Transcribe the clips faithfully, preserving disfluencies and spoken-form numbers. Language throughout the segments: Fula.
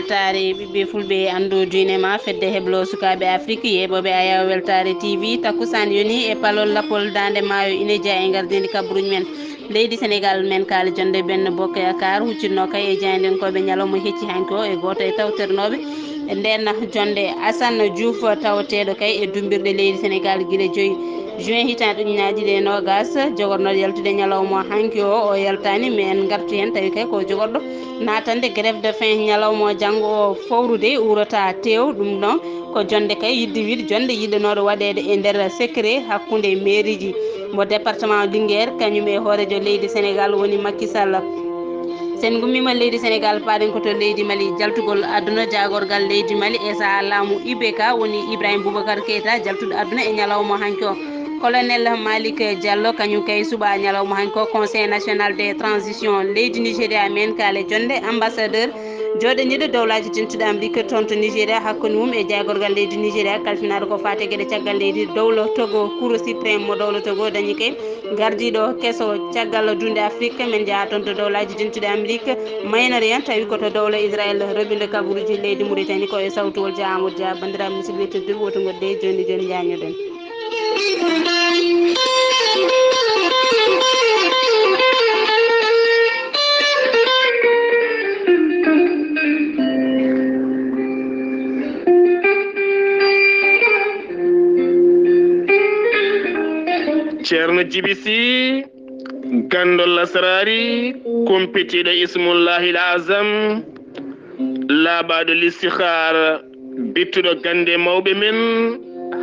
Taare ɓiɓɓe fulɓe, anndu diine ma, fedde heblo sukaaɓe Afrik, yeeɓooɓe Ayaw Weltaare T V. Takkusaan yoni e palol lapol daande maayo, ine jeyaa e ngardiindi kabaruuji men. Leydi Senegaal men kaali jonnde Benno Bokk Yaakaar huccitnoo kay e jaayndiyankooɓe ñalawma hecci hanki o, e gooto e tawtornooɓe ndeen jonnde, Assane Diouf, tawateeɗo kay e dummbirɗe leydi Senegaal gila joy juin hitaande ujunnaji ɗiɗi e noogas, jogornooɗo yaltude ñalawma hanki o, o yaltaani, mais en ngartu heen, tawi kay ko jogorɗo naatande grève de faim ñalawma janngo o fowrude, uurata teew. Ɗum ɗon ko jonnde kay, yiɗde wiide jonnde yiɗanooɗo waɗeede e nder secret hakkunde mairieji mo département Linguère, kañum e hooreejo leydi Senegaal woni Macky Sall. Sen ngummiima leydi Senegaal, paaɗen ko to leydi Mali. Jaltugol aduna, jaagorgal leydi Mali e sahaa laamu I B K woni Ibrahim Boubacar Keita, jaltuɗo aduna e ñalawma hanki o. Colonel Malick Diallo, kañum kay suɓaa ñalawma hanki o Conseil National de Transition leydi Nigéria men kaale jonnde, ambassadeur jooɗaniiɗo dowlaaji dentuɗi Amérique toon to Nigéria, hakkunde mum e jaagorgal leydi Nigéria, kalfinaaɗo ko faati e geɗe caggal leydi, dowla Togo, Cour suprême mo dowla Togo dañi kay gardiiɗo keso caggal duunde Afrik. Men njaha toon to dowlaaji dentuɗi Amérique, Moyen-Orient, tawi ko to dowla Israël roɓinde kabaruuji leydi Mauritanie, ko e sawtuwol Dia Amadou Dia. Banndiraaɓe musidɓe tedduɓe, woto ngoɗɗe, jooni jooni njaañoɗen. Ceerno Jibi Sih, ganndo lasraari, kumpitiiɗo Ismullahil Azam, laaɓaaɗo listihaara, bittuɗo gannde mawɓe men,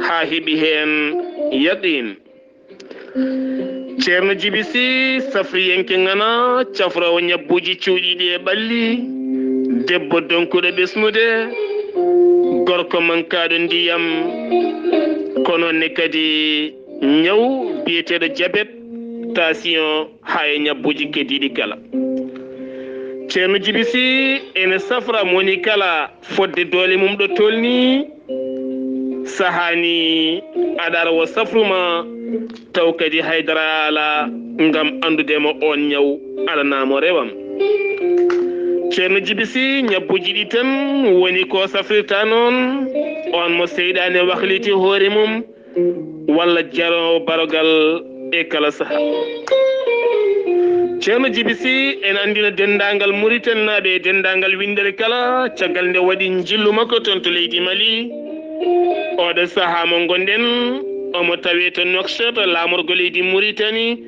haa heɓi heen yaqiin. Ceerno Jibi Sih, safriyanke ŋana, cafroowo ñabbuuji cuuɗiiɗi e ɓalli, debbo donkuɗo ɓesnude, gorko mankaaɗo ndiyam, ko noon ne kadi ñaw biyeteeɗo jabet, tension, haa e ñabbuuji keddiiɗi kala. Ceerno Jibi Sih ene safra mo woni kala fodde doole mum ɗo tolni, sahaa ni aɗa ara o safru ma, taw kadi haydara alaa ngam anndude mo oon ñaw, alanaa mo rewam. Ceerno Jibi Sih, ñabbuuji ɗi tan woni ko safrirta noon, oon mo seyɗaane wakliti hoore mum, walla jaroowo barogal e kala saha. Ceerno Jibi Sih ene anndina denndaangal Mauritanie naaɓe e denndaangal winndere kala, caggal nde waɗi njillu makko toon to leydi Mali. Oɗo saha mo ngonɗen, omo tawe to Nouakchott, laamorgo leydi Mauritanie,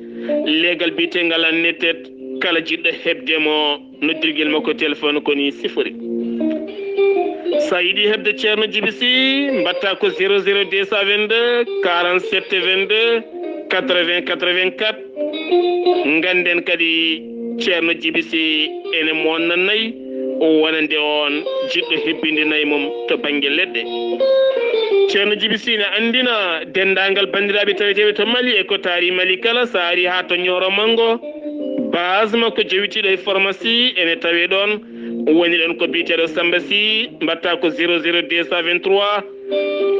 leegal biyetengal Annetet, kala jiɗɗo heɓde mo, noddirgel makko téléphone ko ni sifori. So a yiɗi heɓde Ceerno Jibi Sih, mbaɗta ko zéro zéro deux cent vingt-deux, quarante-sept vingt-deux, quatre-vingts quatre-vingt-quatre. Ngannden kadi Ceerno Jibi Sih ene monna nayi, o wonande on jiɗɗo hebbinde nayi mum to bannge leɗɗe. Ceerno Jibi Sih ne anndina denndaangal banndiraaɓe taweteeɓe to Mali e ko taari Mali kala, so a ari haa to Nioro Manngo, base makko jowitiiɗo e pharmacie ene tawee ɗoon. Woni ɗoon ko biyeteeɗo Samba Sy, mbaɗta ko zéro zéro deux cent vingt-trois,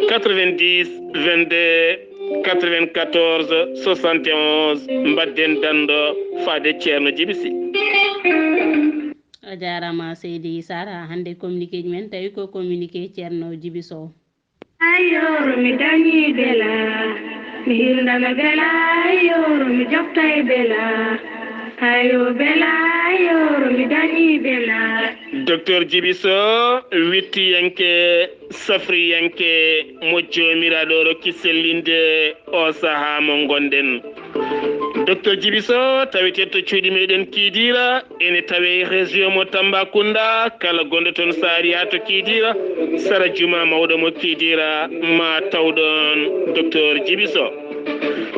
quatre-vingt-dix, vingt-deux, quatre-vingt-quatorze, soixante et onze. Mbaɗden danndo faade Ceerno Jibi Sih. A jaaraama, Seydi Sara. Hannde communiqué ji men, tawi ko communiqué Ceerno Jibi Sow. Ayoro mi dañi bela, mi hildana bela, ayoro mi joftay bela, ayo bela, ayoro mi dañi bela. Docteur Jibi Sow, wittiyanke, safriyanke, mo Joomiraaɗo rokki sellinde o sahaa mo ngonɗen. Docteur Jibi Sow, taweteeɗo to cuuɗi meɗen Kiidiira, ene tawe région mo Tambacounda, kala gonɗo toon so a ari haa to Kiidiira, sara juma mawɗo mo Kiidiira, ma taw ɗoon Docteur Jibi Sow.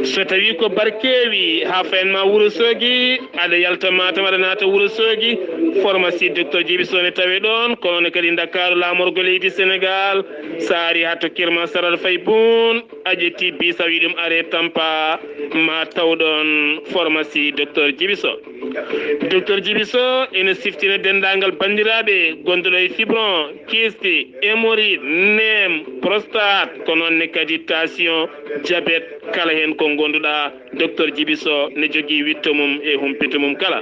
So tawi ko Barkeewi haa fayan ma Wuro Soogi, aɗa yalta Matam, aɗa naata Wuro Soogi, pharmacie Docteur Jibi Sow ne tawe ɗoon, kono ne kadi Ndakaaru, laamorgo leydi Senegaal, so a ari haa to Kirmansar, aɗa fay Buun, a ƴetti bis, a wi ɗum are Tampa, ma taw ɗoon pharmacie Docteur Jibi Sow. Docteur Jibi Sow ene siftina denndaangal banndiraaɓe gonɗo e fibron, kyste, hémorroïde, neem, prostate, ko noon ne kadi tension, diabète, kala heen ko Gonduɗa, Docteur Jibiso ne jogii witto mum e humpito mum kala.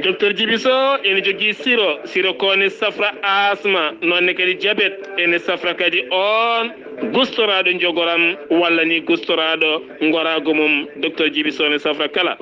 Docteur Jibiso ene jogii siro, siro ko ne safra asma, noonne kadi jabet, ene safra kadi on gustoraaɗo njogoram walla ni gustoraaɗo ngoraagu mum. Docteur Jibiso ne safra kala.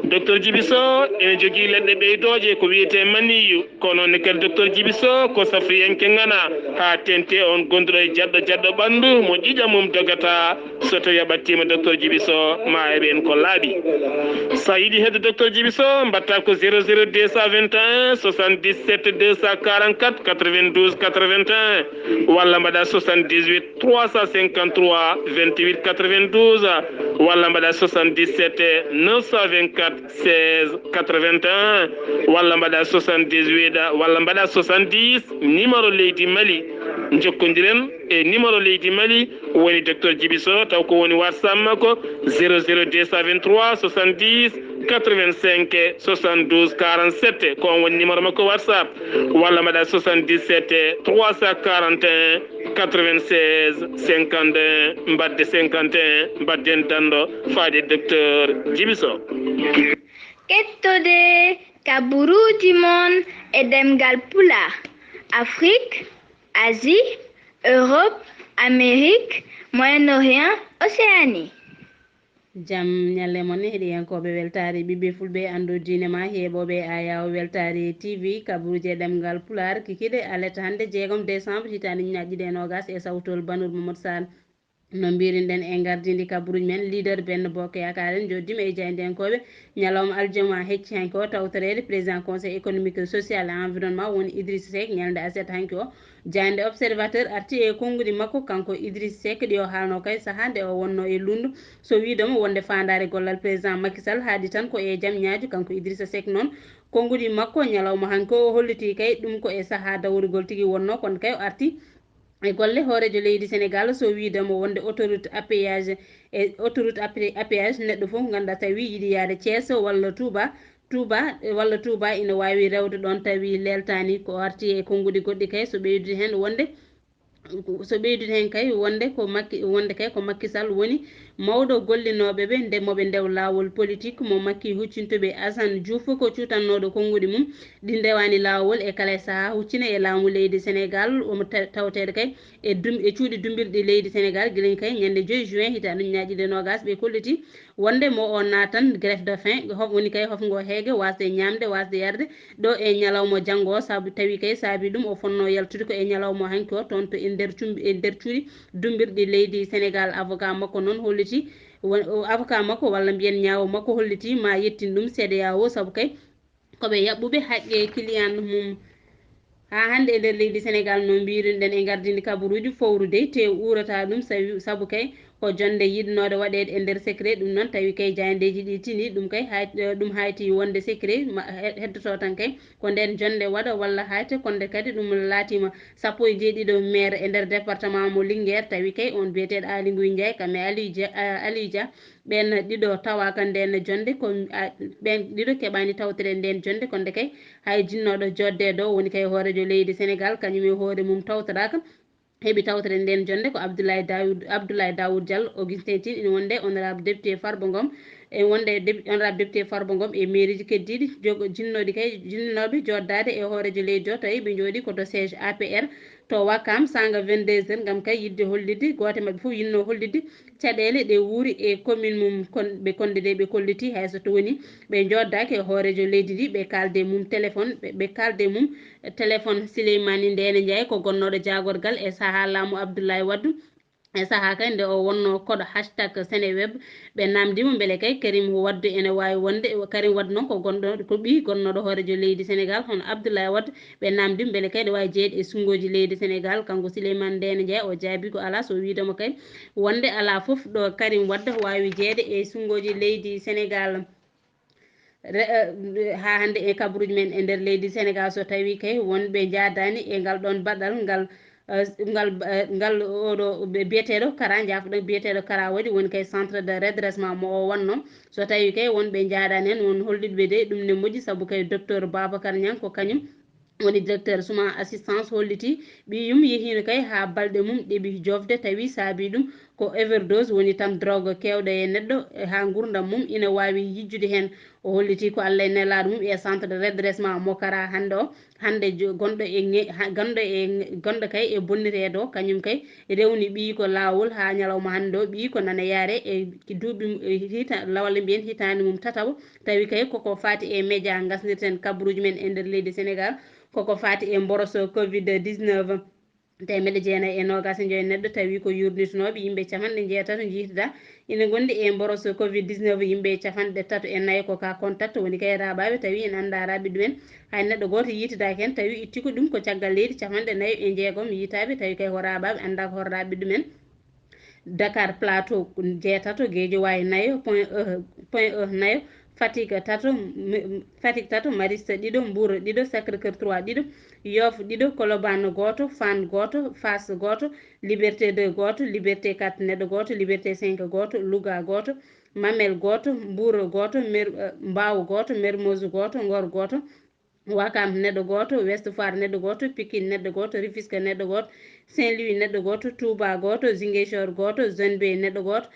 Docteur Jibiso ene jogii leɗɗe ɓeydooje ko wiyetee maniyu, kono ne kadi Docteur Jibiso ko safriyanke ŋana haa tente on gonduɗo e jaɗɗo jaɗɗo ɓanndu mo ƴiƴam mum dogata. So tawi a ɓattiima Docteur Jibiso, ma heɓen ko laaɓi. So a yiɗi hedde Docteur Jibiso, mbatta ko zéro zéro deux cent vingt et un soixante-dix-sept deux cent quarante-quatre quatre-vingt-douze quatre-vingt-un, walla mbaɗa soixante-dix-huit trois cent cinquante-trois vingt-huit quatre-vingt-douze, walla mbaɗa soixante-dix-sept neuf cent vingt-quatre seize quatre-vingt-un, walla mbaɗa soixante-dix-huit, walla mbaɗa soixante-dix, numéro leydi Mali. Njokkondiren e numéro leydi Mali, woni Docteur Jibiso, taw ko woni WhatsApp makko, zéro zéro deux cent vingt-trois soixante-dix quatre-vingt-cinq soixante-douze quarante-sept, ko on woni numéro makko WhatsApp, walla mbaɗa soixante-dix-sept trois cent quarante et un quatre-vingt-seize cinquante et un, mbadde cinquante et un, mbadden danndo faade Docteur Jibiso. Kettode kaburuuji mon e ɗemngal Pulaar, Afrik, Asie, Europe, Amérique, Moyen-Orient, Océanie. Jam ñalle mon, heɗiyankooɓe Weltaare Ɓiɓɓe Fulɓe, Anndu Diine Ma, heeɓooɓe Ayaw Weltaare T V, kaburuuje ɗemngal Pulaar, kikiiɗe alet hannde jeegom décembre hitaande ñaƴƴiɗe noogas e sawtol Banur Mamadou Sall. No mbiiruɗen e ngardiindi kaburuuji men, leader Benno Bokk Yaakaar en jooɗiima e jaayndiyankooɓe ñalawma aljuma hecci hanki o tawtoreede. Président Conseil économique, social et environnement woni Idrissa Seck ñalnde aset hanki o. Jaaynde Observateur arti e konnguɗi makko, kanko Idrissa Seck, ɗi o haalno kay sahaa nde o wonno e lunndu, so wiide mo wonde faandaare gollal président Macky Sall haaɗi tan ko e jam ñaaju. Kanko Idrissa Seck noon, konnguɗi makko ñalawma hanki o, o holliti kay ɗum ko e sahaa dawrugol tigi wonno, kono kay o arti e golle hooreejo leydi Sénégal, so wiide mo wonde autoroute à péage, e autoroute à pé-, à péage, neɗɗo fof ngannduɗaa tawi yiɗi yaade Thiès walla Touba, Touba, walla Touba ina waawi rewde ɗoon tawi leeltaani. Ko arti e konnguɗi goɗɗi kay, so ɓeydude heen wonde, so ɓeydude heen kay wonde ko Makki, wonde kay ko Makki Sall woni mawɗo gollinooɓe ɓe, nde moɓe ndew laawol politik mo Makki huccintoo ɓe. Assane Diouf ko cuutannooɗo konnguɗi mum, ɗi ndewaani laawol e kala sahaa, huccine e laamu leydi Sénégal, omo ta-, tawteede kay e dum-, e cuuɗi dumbirɗi leydi Sénégal, gila kay ñande joy juin hitaande ujunnaaji ɗiɗi e noogas, ɓe kolliti wonde mo o naatan grève de faim, hof-, woni kay hofngo heege, waasde ñaamde, waasde yarde, ɗo e ñalawma janngo o, sabu tawi kay saabi ɗum o fotnoo yaltude ko e ñalawma hanki o, toon to e nder cumbi-, e nder cuuɗi dumbirɗi leydi Sénégal. Avocat makko noon holliti, won-, o avocat makko, walla mbiyen ñaawo makko, holliti ma yettin ɗum C E D E A O, sabu kay ko ɓe yaɓɓuɓe haqqe client mum. Haa hannde e nder leydi Sénégal, no mbiiruɗen e ngardiindi kaburuuji, fowru dey te uurata ɗum, sawi-, sabu kay ko jonnde yiɗnooɗe waɗeede e nder secret. Ɗum noon tawi kay jaayndeeji ɗi tini, ɗum kay hay-, ɗum hayti wonde secret ma-, he-, heddotoo tan kay ko ndeen jonnde waɗa walla hayta, kono nde kadi ɗum laatiima sappo e jeeɗiɗo maire e nder département mo Linguère, tawi kay on biyeteeɗo Aly Ngouille Ndiaye kam e Aliou Dia, a-, Aliou Dia, ɓeen ɗiɗo tawaaka ndeen jonnde, ko, a, ɓeen ɗiɗo keɓaani tawtoreede ndeen jonnde, kono nde kay hay jinnooɗo joɗde ɗo, woni kay hooreejo leydi Sénégal, kañum e hoore mum tawtoraaka. Heɓi tawtoreede ndeen jonnde ko Abdoulaye Daoud, Abdoulaye Daoud Diallo, Augustin Tine, ina wonde honorable député Farba Ngom, e wonde dép-, honorable député Farba Ngom e mairieji keddiiɗi, jogo-, jinnooɗi kay, jinnooɓe joɗdaade e hooreejo leydi o, tawi ɓe njooɗii ko to siège A P R to Wakam, saanga vingt-deux heures, ngam kay yiɗde hollitde, gooto e maɓɓe fof yiɗnoo hollitde caɗeele ɗe wuuri e commune mum kon-, ɓe konde de ɓe kolliti, hay so tawii ɓe njoddaaki e hooreejo leydi ndi, ɓe kaalde mum téléphone, ɓe, ɓe kaalde mum téléphone. Sileymaani Ndeene Njaay ko gonnooɗo jaagorgal e sahaa laamu Abdoulaye Wade, e sahaa kay nde o wonnoo koɗo hashtag Seneweb. Ɓe naamndii mo mbele kay Karim Wade ene waawi wonde, Karim Wade noon ko gonɗo, ko ɓii gonnooɗo hooreejo leydi Sénégal, hono Abdoulaye Wade. Ɓe naamndii mo mbele kay ene waawi jeyeede e sunngooji leydi Sénégal. Kanko Sileymaani Ndeene Njaay, o jaabii ko alaa, so wiide mo kay wonde alaa fof ɗo Karim Wade waawi jeyeede e sunngooji leydi Sénégal. Re-, eh, haa hannde e kabaruuji men e nder leydi Sénégal, so tawii kay wonɓe njaadaani e ngal ɗoon baɗal ngal, eh, ngal, eh, ngal oɗo biyeteeɗo Kara, njaafo-ɗon, biyeteeɗo Kara Waɗi, woni kay centre de redressement mo o wonnoo. So tawii kay wonɓe njaadaani heen, won hollitɓe de ɗum ne moƴƴi, sabu kay docteur Babacar Niang ko kañum woni directeur Suma Assistance, holliti ɓiyum yehiino kay haa balɗe mum ɗeɓi jofde, tawi saabii ɗum ko overdose woni tam drogue keewɗo e neɗɗo, e haa nguurndam mum ina waawi yijjude heen. O holliti ko Allah e nelaaɗo mum e centre de redressement mo Kara hannde o, hannde jo-, gonɗo e ŋe-, ha-, gonɗo e ŋe-, gonɗo kay e bonniteede o, kañum kay rewni ɓiyi ko laawol haa ñalawma hannde o, ɓiyi ko nana yaare e duuɓi mu-, e hita-, lawal mbiyen hitaande mum tataɓo. Tawi kay koko faati e média, ngasnirten kabaruuji men e nder leydi Sénégal, koko faati e mboroso covid dix-neuf. Teemedde jeenayi e noogaas e joy neɗɗo tawi ko yurnitunooɓe, yimɓe capanɗe jeetato njiitidaa ina ngondi e mboroso covid dix-neuf, yimɓe capanɗe tato e nayo ko ka contact, woni kay raaɓaaɓe tawi ina anndaa raaɓi ɗumen. Hay neɗɗo gooto yiitidaaki heen, tawi itti ko ɗum ko caggal leydi capanɗe nayo e jeegom yiitaaɓe, tawi kay ko raaɓaaɓe, anndaa ko hoto raaɓi ɗumen. Dakar Plateau jeetato, Guédiawaye nayo, Point E, Point E nayo, Fatick tato, M-, Fatick tato, Mariste ɗiɗo, Mbour ɗiɗo, Sacré-Cœur trois ɗiɗo, Yoff ɗiɗo, Colobane gooto, Fann gooto, Fass gooto, Liberté deux gooto, Liberté quatre neɗɗo gooto, Liberté cinq gooto, Louga gooto, Mamel gooto, Mbour gooto, Mer-, eh, Mbao gooto, Mermoz gooto, Ngor gooto, Ouakam neɗɗo gooto, Ouest Foire neɗɗo gooto, Pikine neɗɗo gooto, Rufisque neɗɗo gooto, Saint-Louis neɗɗo gooto, Touba gooto, Ziguinchor gooto, Zone B neɗɗo gooto.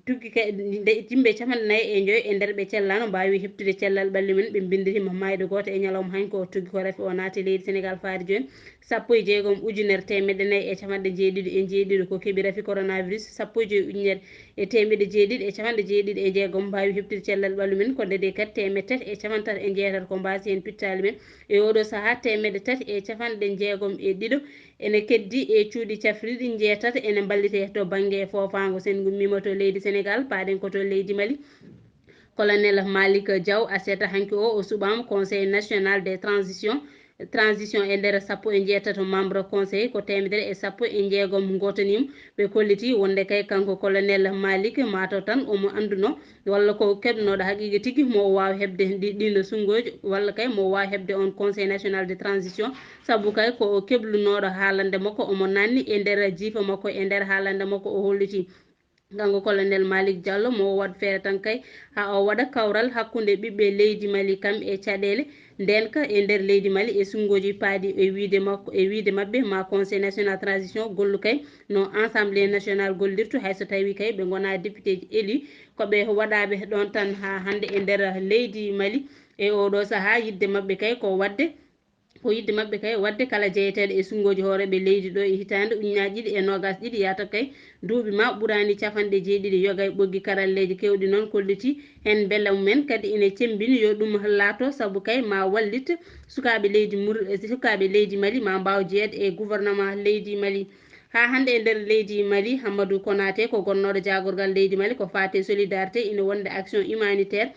Tuggi kay, nde yimɓe capanɗe nayi e joy e nder ɓe cellano mbaawi heɓtude cellal ɓalli mum, ɓe mbinndiriima maayde gooto e ñalawma hanki o. Tuggi ko rafi o naati leydi Sénégal faade jooni, sappo e jeegom ujunere teemedde nayi e capanɗe jeeɗiɗi e jeeɗiɗo ko keɓi rafi coronavirus, sappo e joy ujunere e teemedde jeeɗiɗi e capanɗe jeeɗiɗi e jeegom mbaawi heɓtude cellal ɓalli mum, ko ndede kadi teemedde tati e capanɗe tati e jeetati ko mbaasi heen pittaali mum. E oɗo sahaa, teemedde tati e capanɗe jeegom e ɗiɗo ene keddi e cuuɗi cafrirɗi njeetati ene mballitee to bannge foofaango. So en ngummiima to leydi Sénégal, paaɗen ko to leydi Mali. Colonel Malick Diaw, aset hanki o, o suɓaama Conseil National de Transition, Transition e nder sappo e jeetato membre conseil, ko teemedere e sappo e jeegom ngootaniima. Ɓe kolliti wonde kay kanko Colonel Malick, maa taw tan omo annduno walla ko keblunooɗo haqiiqa tigi mo o waawa heɓde ndi-, ɗiin sunnguuji, walla kay mo o waawa heɓde on Conseil National de Transition, sabu kay ko o keblunooɗo haalande makko, omo naatni e nder jiifa makko, e nder haalande makko o holliti. Kanko Colonel Malick Diallo, mo o waɗ feere tan kay haa o waɗa kawral hakkunde ɓiɓɓe leydi Mali kam e caɗeele ndeenka e nder leydi Mali e sunnguuji paaɗi e wiyde makko, e wiyde maɓɓe ma Conseil National Transition gollu kay no Assemblée Nationale gollirtu, hay so tawii kay ɓe ngonaa députéji élus, ko ɓe waɗaaɓe ɗoon tan haa hannde e nder leydi Mali. E oɗo sahaa, yiɗde maɓɓe kay ko waɗde, ko yiɗde maɓɓe kay waɗde kala jeyeteeɗo e sunnguuji hooreeɓe leydi ɗo e hitaande ujunaaji ɗiɗi e noogaas ɗiɗi yahata kay duuɓi ma ɓuraani capanɗe jeeɗiɗi. Yoga e ɓoggi karalleeji keewɗi noon kolliti heen mbela mumen, kadi ene cemmbini yo ɗum laato, sabu kay ma wallit sukaaɓe leydi Mur-, sukaaɓe leydi Mali ma mbaaw jeyeede e gouvernement leydi Mali. Haa hannde e nder leydi Mali, Hammadou Konaté ko gonnooɗo jaagorgal leydi Mali ko faati e solidarité ina wonde action humanitaire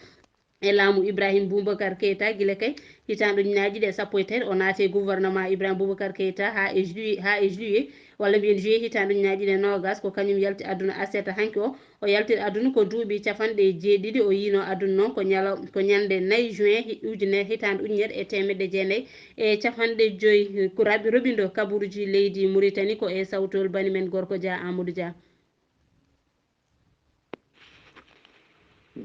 e laamu Ibrahim Boubacar Keita, gila kay hitaande ujunaaji ɗiɗi e sappo e tati o naati e gouvernement Ibrahim Boubacar Keita haa e juillet, haa e juillet walla mbiyen juillet hitaande ujunaaji ɗiɗi e noogaas, ko kañum yalti aduna aset hanki o. O yaltiri aduna ko duuɓi capanɗe jeeɗiɗi, o yiino aduna noon ko ñala-, ko ñalnde nayi juin hi-, ujunere, hitaande ujunere e teemedde jeenayi e capanɗe joyi. Ko raɓi roɓindo kabaruuji leydi Mauritanie ko e sawtol bani men gorko Dia Amadou Dia.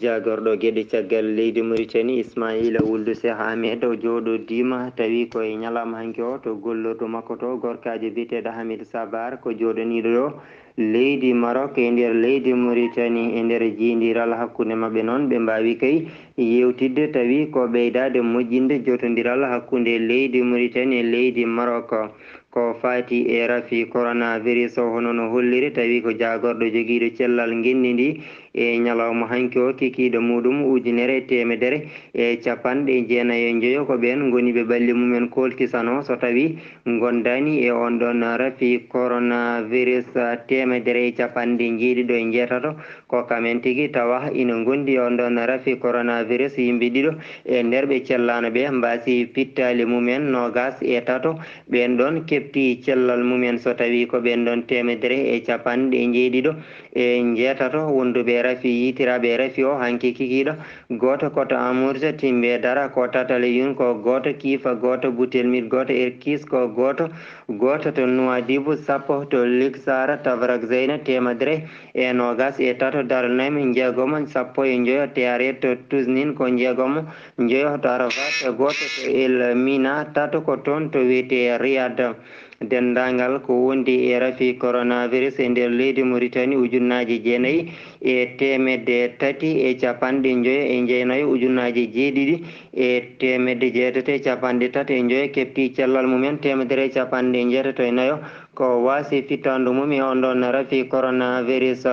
Jaagorɗo geɗe caggal leydi Mauritanie, Ismaila Wuldu Cheikh Ahmed, o jooɗodiima, tawi ko e ñalawma hanki o to gollordu makko to, gorkaajo biyeteeɗo Hamid Sabar, ko jooɗaniiɗo ɗo leydi Maroc e nder leydi Mauritanie. E nder jiindiral hakkunde maɓɓe noon, ɓe mbaawi kay yeewtidde, tawi ko ɓeydaade moƴƴinde jotondiral hakkunde leydi Mauritanie e leydi Maroc. Ko faati e rafi coronavirus o, hono no holliri, tawi ko jaagorɗo jogiiɗo cellal ngenndi ndi e ñalawma hanki o, kikiiɗo muuɗum ujunere e teemedere e capanɗe jeenayi e njoyo, ko ɓeen ngoni ɓe ɓalli mumen koolkisano, so tawi ngondaani e on ɗon rafi coronavirus teemedere e capanɗe njeeɗiɗo e njeetato. Ko kamen tigi tawa ina ngondi on ɗon rafi coronavirus, yimɓe ɗiɗo e nder ɓe cellano ɓe mbaasi pittaali mumen noogas e tato. Ɓeen ɗon keɓti cellal mumen, so tawi ko ɓeen ɗon teemedere e capanɗe njeeɗiɗo e njeetato wonduɓe rafi, yiitiraaɓe rafi o hanki kikiiɗo. Gooto ko to Amourja, Timbe Dara ko Tataleyun, ko gooto Kiifa, gooto Butelmit, gooto Erkis, ko gooto, gooto to Nuwadibu, sappo to Liksara, Tabara Zeyna, teemedere e noogas e tato, Daralnayim njeegomo, sappo e njoyo, Teyaret to Tusnin ko njeegomo, njoyo to Arafat, gooto to El Mina, tato ko toon to wiyetee Riyad. Denndaangal ko wondi e rafi coronavirus e nder leydi Mauritanie, ujunnaaji jeenayi e teemedde tati e capanɗe njoyo e jeenayo, ujunnaaji jeeɗiɗi e teemedde jeetati e capanɗe tati e njoyo kepti cellal mumen, teemedere e capanɗe jeetati e nayo ko waasi fittaandu mum e on ɗon rafi coronavirus.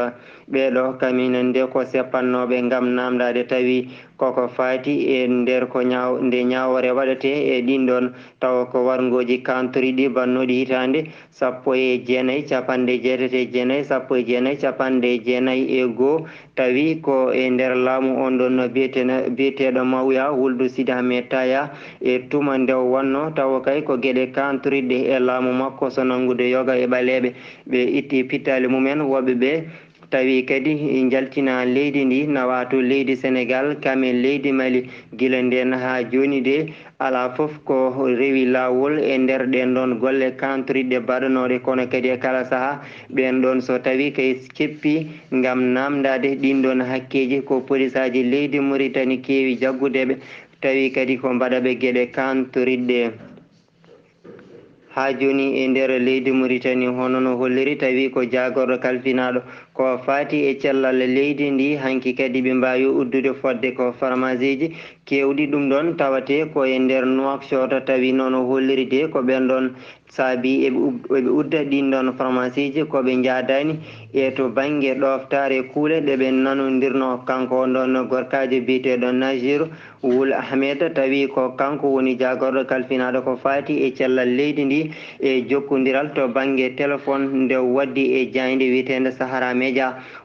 Ɓee ɗoo kamin nde ko seppannooɓe ngam naamndaade tawi koko faati e nder ko ñaaw-, nde ñaawoore waɗetee e ɗin ɗon, tawa ko warngooji kantori ɗi bannooɗi hitaande sappo e jeenayi, capanɗe jeetati e jeenayi, sappo e jeenayi, capanɗe jeenayi e goo, tawi ko e nder laamu on ɗon no biyeteno-, biyeteeɗo Mawya Wuldu Sidi Ahmed Taya e tuma nde o wonno, tawa kay ko geɗe kantoriɗe e laamu makko so nanngude yoga e ɓaleeɓe. Ɓe itti pittaali mumen, woɓɓe ɓe tawi kadi njaltina leydi ndi, nawa to leydi Senegal, kam e leydi Mali. Gila ndeen haa jooni de, alaa fof ko rewi laawol e nder ɗeen ɗoon golle kantoriɗe baɗanooɗe, kono kadi e kala sahaa, ɓeen ɗoon so tawi kay ceppi ngam naamndaade ɗiin ɗoon hakkeeji, ko polisaaji leydi Mauritanie keewi jaggude ɓe, tawi kadi ko mbaɗa ɓe geɗe kantoriɗe. Haa jooni e nder leydi Mauritanie, hono no holliri, tawi ko jaagorɗo kalfinaaɗo ko faati e cellal leydi ndi, hanki kadi ɓe mbaawi uddude fodde ko farmasiiji keewɗi. Ɗum ɗoon tawatee ko e nder Nouakchott, tawi noon o holliri de ko ɓeen ɗoon saabi eɓe ub-, eɓe udda ɗiin ɗoon farmasiiji ko ɓe njaadaani e to bannge ɗooftaare kuule ɗe ɓe nanondirno. Kanko on ɗoon gorkaajo biyeteeɗo Najiru Wul Ahmed, tawi ko kanko woni jaagorɗo kalfinaaɗo ko faati e cellal leydi ndi e jokkondiral to bannge telefon nde o waddi e jaaynde wiyeteende Sahara Media.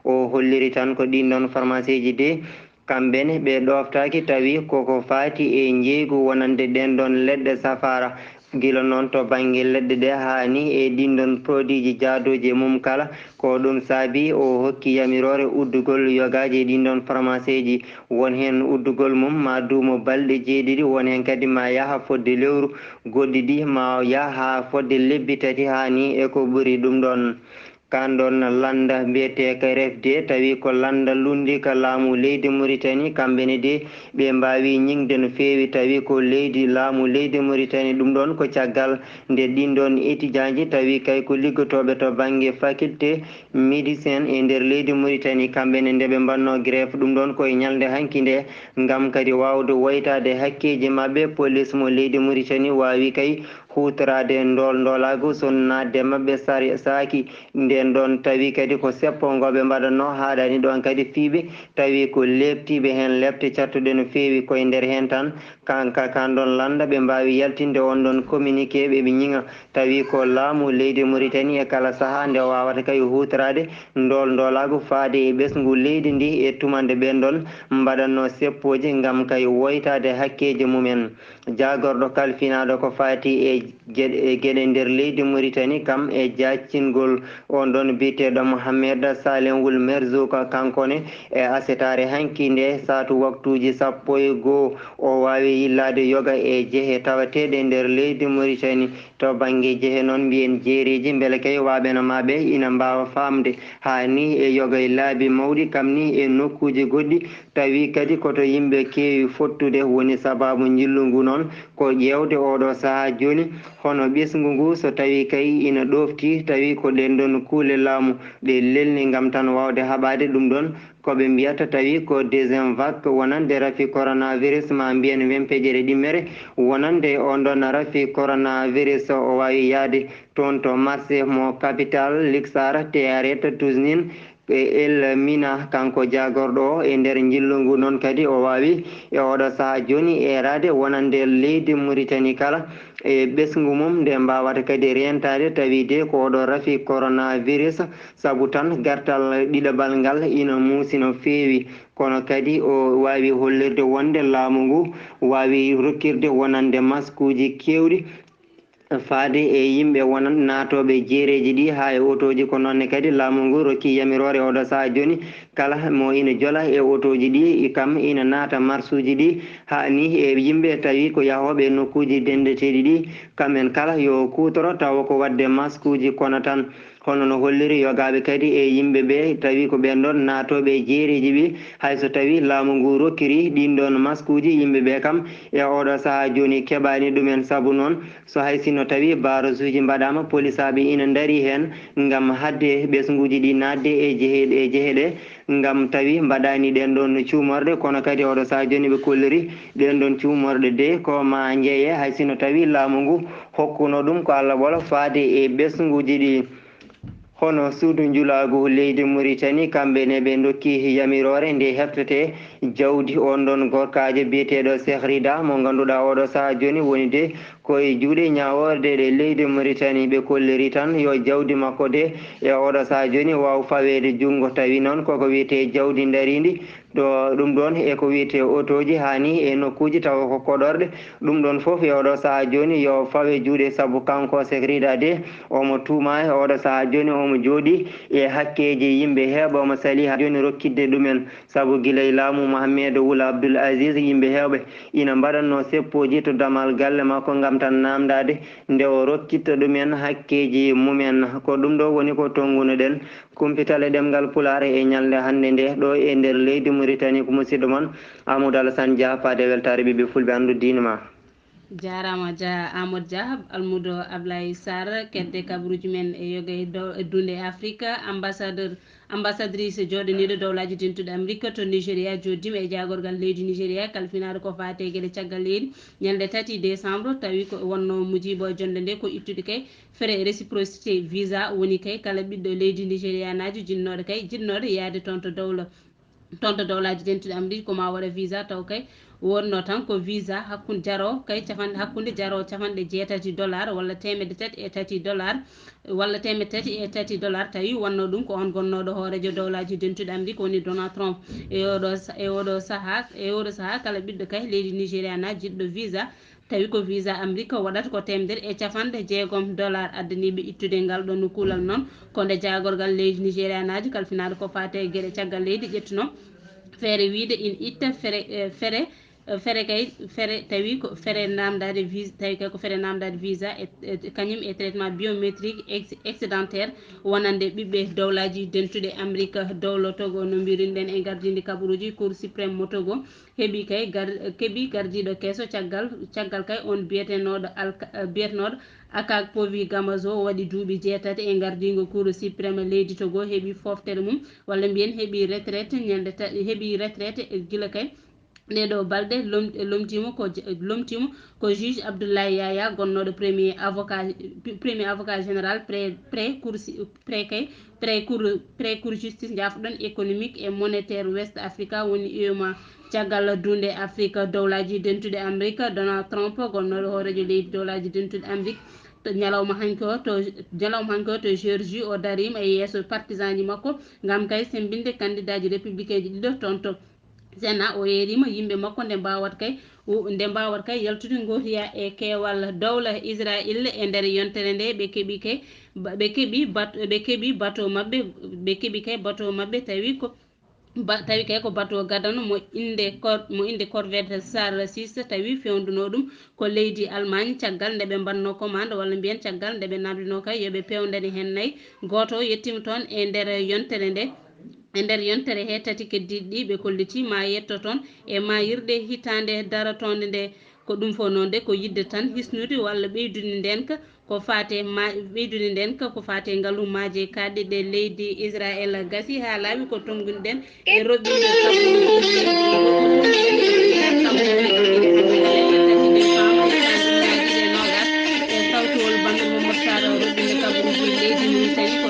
O holliri tan ko ɗiin ɗoon farmasiiji de, kamɓe ne ɓe ɗooftaaki, tawi koko faati e njeeygu wonande ɗeen ɗoon leɗɗe safaara. Gila noon to bannge leɗɗe ɗe haa ni e ɗiin ɗoon produitji jaadooji e mum kala, ko ɗum saabi o hokki yamiroore uddugol yogaaji e ɗiin ɗoon farmasiiji. Won heen uddugol mum ma duumo balɗe jeeɗiɗi, won heen kadi ma yaha fodde lewru, goɗɗi ɗi ma yaha fodde lebbi tati haa ni e ko ɓuri ɗum ɗoon. Kaan ɗoon lannda mbiyeteeka R F D, tawi ko lannda lunndiika laamu leydi Mauritanie, kamɓe ne de ɓe mbaawi ñiŋde no feewi, tawi ko leydi, laamu leydi Mauritanie. Ɗum ɗoon ko caggal nde ɗiin ɗoon étudiantji, tawi kay ko liggotooɓe to bannge faculté médecin e nder leydi Mauritanie, kamɓe ne nde ɓe mbaɗnoo grève, ɗum ɗoon ko e ñalnde hanki nde, ngam kadi waawde woytaade hakkeeji maɓɓe. Police mo leydi Mauritanie waawi kay huutoraade ndool ndoolaagu so naatde maɓɓe sari-, saaki. Ndeen ɗoon tawi kadi ko seppongooɓe mbaɗatnoo, haaɗaani ɗoon kadi fiyɓe, tawi ko leeptiiɓe heen leepte cattuɗe no feewi koye nder heen tan. Kanka, kaan ɗoon lannda ɓe mbaawi yaltinde on ɗoon communiqué ɓe ɓe ñiŋa, tawi ko laamu leydi Mauritanie e kala sahaa nde waawata kay huutoraade ndool ndoolaagu faade e ɓesngu leydi ndi e tuma nde ɓeen ɗoon mbaɗatnoo seppooji ngam kay woytaade hakkeeji mumen. Jaagorɗo kalfinaaɗo ko faati e geɗe, e geɗe nder leydi Mauritanie, kam e jaacingol on ɗoon biyeteeɗo Mohamed Saleh Wul Merzouk, kanko ne e asetaare hanki nde saatu waktuuji sappo e goo, o waawi yillaade yoga e jehe tawateeɗe nder leydi Mauritanie. To bannge jehe noon, mbiyen jeereeji, mbele kay waaɓe no maɓɓe ina mbaawa faamde haa ni e yoga e laabi mawɗi, kam ni e nokkuuji goɗɗi, tawi kadi ko to yimɓe keewi fottude woni sabaabu njillu ngu noon. Ko ƴeewde ooɗoo sahaa jooni, hono ɓesngu ngu, so tawi kay ina ɗoofti, tawi ko ɗeen ɗoon kuule laamu ɗe lelni ngam tan waawde haɓaade ɗum ɗoon, ko ɓe mbiyata tawi ko deuxième vague wonande rafi coronavirus, ma mbiyen wempeƴere ɗimmere wonande on ɗoon rafi coronavirus. O waawi yahde toon to marché mo capital, Luxor, Tiaret, Touznin, e El Mina, kanko jaagorɗo o e nder njillu ngu. Noon kadi o waawi e ooɗoo sahaa jooni eeraade wonande leydi Mauritanie kala e ɓesngu mum nde mbaawata kadi reentaade, tawi de ko ooɗoo rafi coronavirus, sabu tan gartal ɗiɗaɓal ngal ina muusi no feewi. Kono kadi o waawi hollirde wonde laamu ngu waawi rokkirde wonande maskuuji keewɗi faade e yimɓe wonan-, naatooɓe jeereeji ɗi haa e otooji. Ko noon ne kadi laamu ngu rokki yamiroore ooɗoo sahaa jooni Kala mo ina jola e otooji ɗi, kam ina naata marsuuji ɗi, haa ni e yimɓe tawi ko yahooɓe nokkuuji dendeteeɗi ɗi, kamɓen kala yo kuutoro tawa ko waɗde maskuuji kono tan. Hono no holliri yogaaɓe kadi e yimɓe ɓe tawi ko ɓen ɗon naatooɓe e jeereeji ɓi, hay so tawi laamu ngu rokkiri ɗin ɗon maskuuji yimɓe ɓe kam e oɗo sahaa jooni keɓaani ɗumen. Sabu noon, so hay sinno tawi barrage uji mbaɗaama, polisaaɓe ina ndarii heen ngam haɗde ɓesnguuji ɗi naatde e jehe-, e jehe ɗe, ngam tawi mbaɗaani ɗeen ɗoon cuumorɗe, kono kadi oɗo sahaa jooni ɓe kolliri ɗeen ɗoon cuumorɗe de ko ma njeeye, hay sinno tawi laamu ngu hokkuno ɗum ko Allah ɓolo faade e ɓesnguuji ɗi. Hono suudu njulaagu leydi Muritani, kamɓe ne ɓe ndokki yamiroore nde heftete jawdi on ɗon gorkaajo biyeteeɗo Cheikh Rida, mo ngannduɗaa oɗo sahaa jooni woni de ko e juuɗe ñaawoore ɗe leydi Muritani. Ɓe kolliri tan yo jawdi makko de e oɗo sahaa jooni waaw faweede junngo. Tawi noon koko wiyetee jawdi ndariindi, ɗo ɗum ɗon e ko wiyetee otooji haa ni e nokkuuji tawa ko koɗorɗe. Ɗum ɗon fof e oɗo sahaa jooni yo fawe juuɗe, sabu kanko Cheikh Rida de omo tuumaa e oɗo sahaa jooni omo jooɗii e hakkeeji yimɓe heewɓe, omo salii haa jooni rokkitde ɗumen. Sabu gila e laamu Mohamed Wul Abdul Aziz, yimɓe heewɓe ina mbaɗatnoo seppooji to damal galle makko ngam tan naamndaade nde o rokkitta ɗumen hakkeeji mumen. Ko ɗum ɗo woni ko tonngunoɗen kumpital e ɗemngal Pulaar e ñalnde hannde nde ɗo e nder leydi Muritani. Ko musidɗo mon Amadou Alassane Dia, faade weltaare ɓiɓɓe Fulɓe, anndu diine ma. Jaaraama Dia, Amadou Dia, almuudo Ablaye Sarr, kedde kabaruuji men e yoga e dow-, e duunde Afrique, ambassadeur, ambassadrice jooɗaniiɗo Dowlaaji Dentuɗi Amrik to Nigeria, jooɗdiima e jaagorgal leydi Nigeria, kalfinaaɗo ko faati e geɗe caggal leydi, ñalnde tati décembre, tawi ko wonnoo mujiibo e jonnde nde ko ittude kay frais réciprocité visa, woni kay kala ɓiɗɗo leydi Nigerianaajo jiɗnooɗo kay, jiɗnooɗo yahde toon to dowla, toon to Dowlaaji Dentuɗi Amrik ko ma waɗa visa, taw kay wonno tan ko visa hakkunde jaro kay cafanɗe, hakkunde jaro cafanɗe jeetati dollar walla teemedde tati e tati dollar, walla teemedde tati e tati dollar, tawi wonno ɗum ko on gonnooɗo hooreejo Dowlaaji Dentuɗi Amrik woni Donald Trump. E oɗo sa-, e oɗo sahaa, e oɗo sahaa kala ɓiɗɗo kay leydi Nigeria na jiɗɗo visa, tawi ko visa Amrik waɗata ko teemedere e capanɗe jeegom dollar. Addaniiɓe ittude ngal ɗon kuulal noon ko nde jaagorgal leydi Nigerianaajo kalfinaaɗo ko faati e geɗe caggal leydi ƴettuno feere wiyde ina itta fere, eh, fere, eh, fere kay, fere tawi ko fere naamndaade vis-, tawi kay ko fere naamndaade visa e, e kañum e traitement biométrique ex-, excédentaire wonande ɓiɓɓe Dowlaaji Dentuɗi Amrik. Dowla Togo, no mbiruɗen e ngardiindi kabaruuji, Cour suprême mo Togo heɓi kay gar-, keɓi gardiiɗo keso caggal, caggal kay on biyetenooɗo Alka-, eh, biyetenooɗo Akak Povi Gamazo waɗi duuɓi jeetati e ngardiingo Cour suprême leydi Togo, heɓi fooftere mum, walla mbiyen heɓi retraite ñande ta-, heɓi retraite e gila kay ɗee ɗoo balɗe lom-, lomtiima ko je-, lomtiima ko juge Abdoulaye Yaya, gonnooɗo premier avocat, premier avocat général près, près Cour si-, près kay, près Cour, près Cour justice, njaafo-ɗon, économique et monétaire West Africa, woni U E M O A. Caggal duunde Afrique, Dowlaaji Dentuɗi Amrik, Donald Trump, gonnooɗo hooreejo leydi Dowlaaji Dentuɗi Amrik, to ñalawma hanki o to, ñalawma hanki o to Géorgie, o dariima e yeeso partisanji makko ngam kay semmbinde kandidaaji républicainji ɗiɗo toon to Sénat. O yeeriima yimɓe makko nde mbaawat kay, u-, nde mbaawat kay yaltude ngootiya e keewal dowla Israel. E nder yontere nde ɓe keɓi kay, ba-, ɓe keɓi bat-, ɓe keɓi bateau maɓɓe, ɓe keɓi kay bateau maɓɓe tawi ko ba-, tawi kay ko bateau gadano mo innde cor-, mo innde corvette Star six, tawi fewndunoo ɗum ko leydi Allemagne, caggal nde ɓe mbaɗnoo commande, walla mbiyen caggal nde ɓe namdinoo kay yo ɓe pewndani heen nayi. Gooto o yettiima toon e nder yontere nde, e nder yontere he tati keddiiɗi ɗi ɓe kollitii ma yetto toon e maayirɗe hitaande darotoonde nde. Ko ɗum fof noon de ko yiɗde tan hisnude walla ɓeydude ndeenka ko faate ma-, ɓeydude ndeenka ko faate ngallummaaje kaaɗɗe ɗe leydi Israel. Gasii haa laaɓi ko tonngunoɗen e roɓɓinde kabaruuji leydi, e sawtowol banndo Momod Sara, roɓɓinde kabaruuji leydi Mauritanie ko